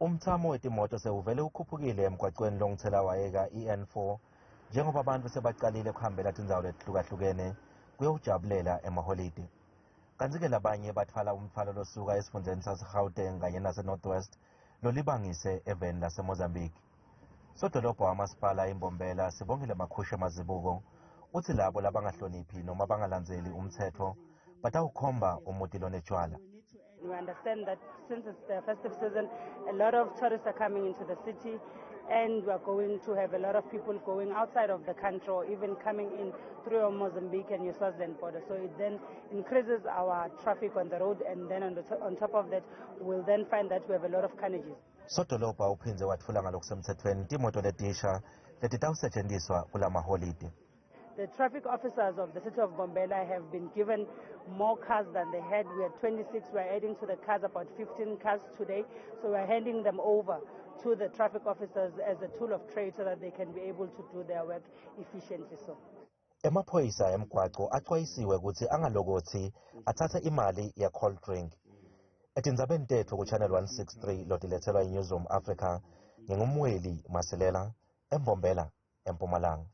Umthamo wetimoto sewuvele ukhuphukile emgwacweni longuthelawayeka i-N4 njengoba abantu sebacalile kuhambela tindzawo letihlukahlukene kuyowujabulela emaholidi. Kanti-ke labanye batfwala umtfwalo losuka esifundzeni saseGauteng kanye nase-North West lolibangise eveni laseMozambique. Sodolobha wamasipala iMbombela Sibongile Makhushe Mazibuko utsi labo labangahloniphi noma bangalandzeli umtsetfo batawukhomba umuti lonetshwala. We understand that since it's the festive season, a lot of tourists are coming into the city and we are going to have a lot of people going outside of the country or even coming in through your Mozambique and your Swaziland border. So it then increases our traffic on the road, and then on top of that, we'll then find that we have a lot of carnages. Sodolobha uphindze watfula ngalokusemtsetfweni timoto letisha letitawusetjentiswa kulamaholidi. The traffic officers of the city of Mbombela have been given more cars than they had. We had 26. We are adding to the cars about 15 cars today. So we are handing them over to the traffic officers as a tool of trade so that they can be able to do their work efficiently. So. Emaphoyisa emgwaco axwayisiwe kutsi angalokothi atsatse imali ye-cold drink. Etindzabeni tetfu ku-Channel 163 lotiletselwa yi-Newsroom Africa, nginguMweli Masilela, eMbombela, eMpumalanga.